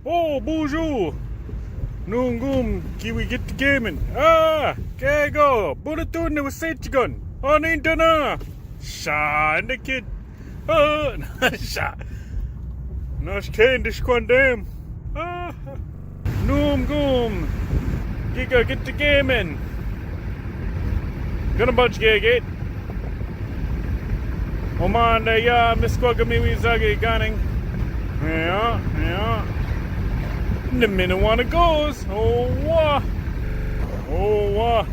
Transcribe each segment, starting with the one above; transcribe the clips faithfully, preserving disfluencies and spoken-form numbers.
Oh, bonjour! Nungum, Kiwi Get the Gaming. Ah, kego, Bulletun ne Wasetigon. On internet. Sha, and the kid. Ah, sha. Nos ken dis quandem. Ah. Nungum, Giga Get the Gaming. Gonna bunch gig it. Omanda ya miskwa gamiwi zagi ganing. Yeah, yeah. Nimin wanna goes. Oh, wa. Oh, wa.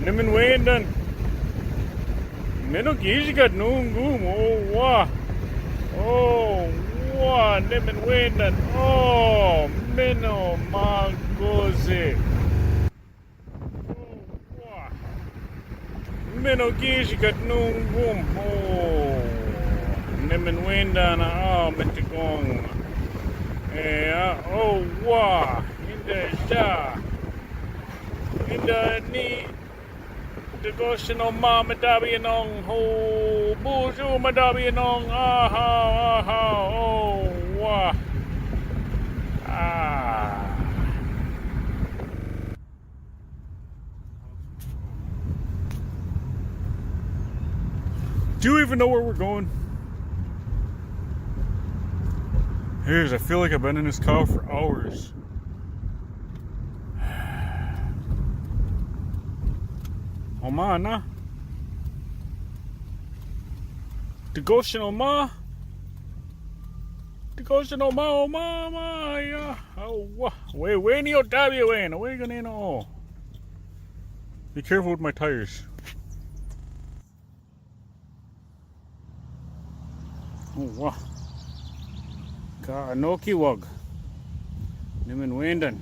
Nimin wendan. Meno gijigat nungum. Oh, wa. Oh, wa. Nimin wendan. Oh, meno magoze. Meno gijigat nungum. Oh, nimin wendan a metigong. Eh, oh, wa. Inda ja. Inda ni. Devotional ma madabi nong. Oh, buju madabi nong. Aha, aha. Oh, wa. Ah. Do you even know where we're going? Here's, I feel like I've been in this car for hours. Oma na. Devotional ma. Devotional ma, oma, ma, ya. Oh, wa. We, we ni otabi we, no, we gonna know. Be careful with my tires. Oh, wa. Ka Anoki wog. Nimin wendan.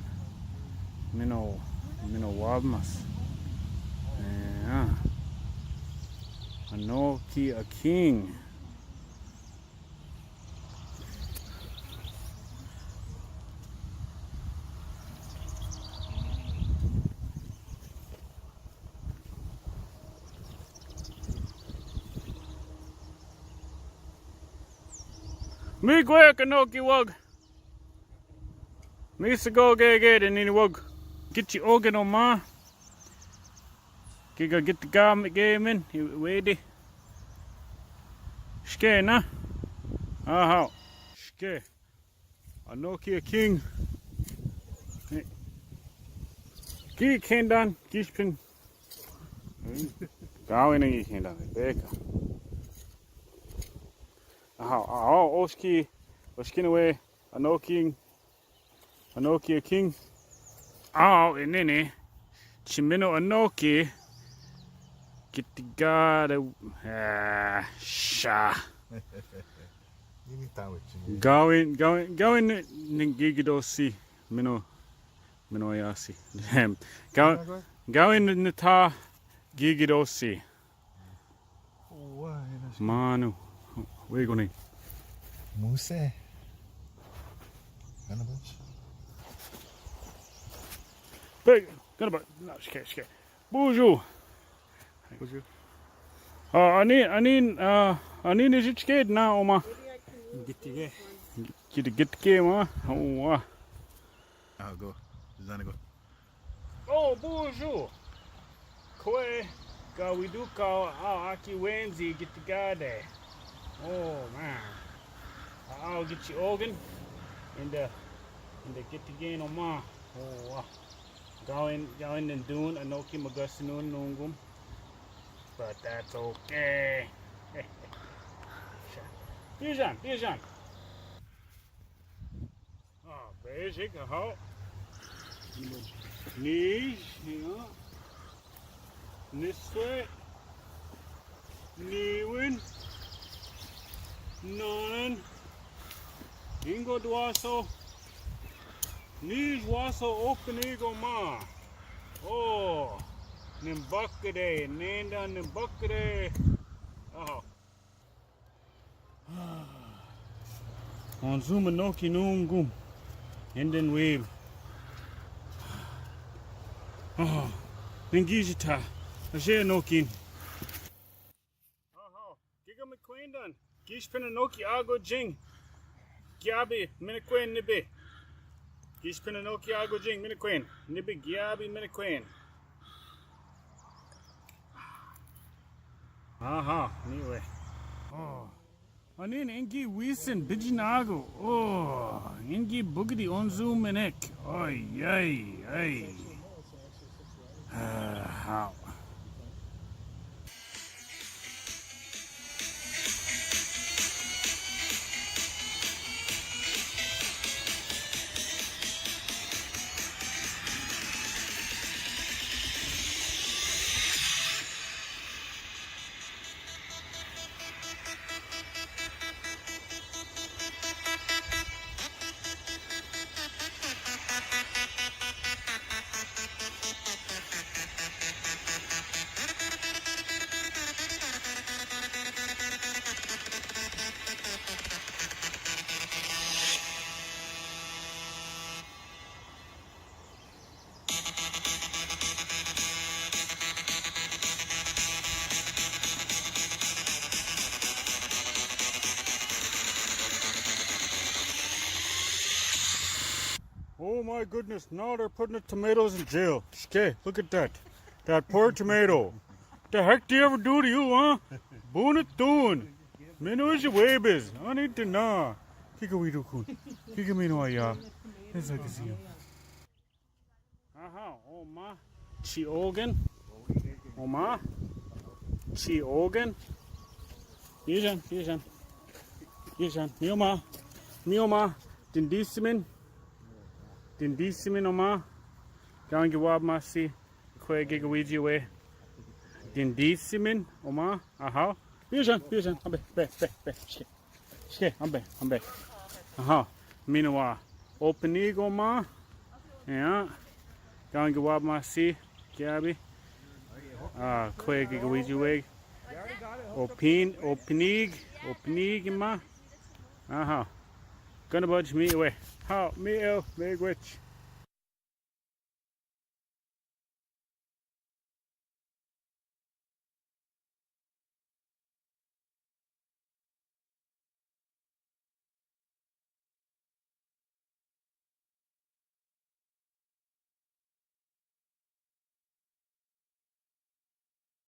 Mino, mino wabmas. Yeah. Anoki a king. Mi gwe Anoki wog. Mi se go ge ge de ni wog. Gichi ogen oma. Giga Get the Gaming, wede. Shke na. Aha. Shke. Anoki a king. Ki kendan, ki spin. Gawe na ki kendan. Beka. Aha, aha, oski, oski na we, Anoki, Anoki a king. Aw, enene. Chimino Anoki. Gitigada. Ah, sha. Ini tahu cini. Gawin, gawin, gawin ni, ni gigi dosi. Mino, mino yasi. Gawin, gawin ni ta gigi dosi. Manu, where you going? Muse. Gonna bunch. Hey, gonna bunch. No, shike, shike. Bonjour. Bonjour. Ah, ani, ani, ah, ani ne shike na oma. Gitige. Git, gitike ma. Oh, wa. Ah, go. Zane go. Oh, bonjour. Kwe, ka widu ka a aki wenzi gitigade. Oh, man. A, a gichi ogen. In the, in the gitigeno ma. Oh, wa. Gawin, gawin den dun, Anoki magasinun nungum. But that's okay. Bijan, bijan. Ah, basic, aha. Nish, ja. Niswe. Niwin. Nanan. Ingo dwaso. Nish waso ok nigo ma. Oh. Nimbakde. Nenda nimbakde. Aha. Onzuma Anoki nungum. Enden web. Oh, nengijita. Aje Anoki. Aha, giga me kwendan. Gish pena Anoki ago jing. Giabi, mini queen, nibi. Gispin no ki ago jing, mini queen. Nibi giabi, mini queen. Aha, anyway. Oh. Anin enki wisen bijinago. Oh, enki bugdi onzu menek. Oi, oi, oi. Ah, how? Oh my goodness, now they're putting the tomatoes in jail. Okay, look at that. That poor tomato. The heck do you ever do to you, huh? Boone it doon. Mino is your way biz. I need to know. Kika widu kun. Kika mino aya. This I can see him. Aha, oma. Chi ogen. Oma. Chi ogen. Yujan, yujan. Yujan. Mioma. Mioma. Dindisimin. Dindisimin oma. Gangi wab masi. Kwe gigi wiji we. Dindisimin oma. Aha. Yujan, yujan. Abe, be, be, be. Shke. Shke, ambe, ambe. Aha, minwa. Opnig oma. Ya. Gangi wab masi. Giabi. Ah, kwe gigi wiji we. Opin, opnig, opnig ma. Aha. Gonna budge me away. How? Me el, me gwitch.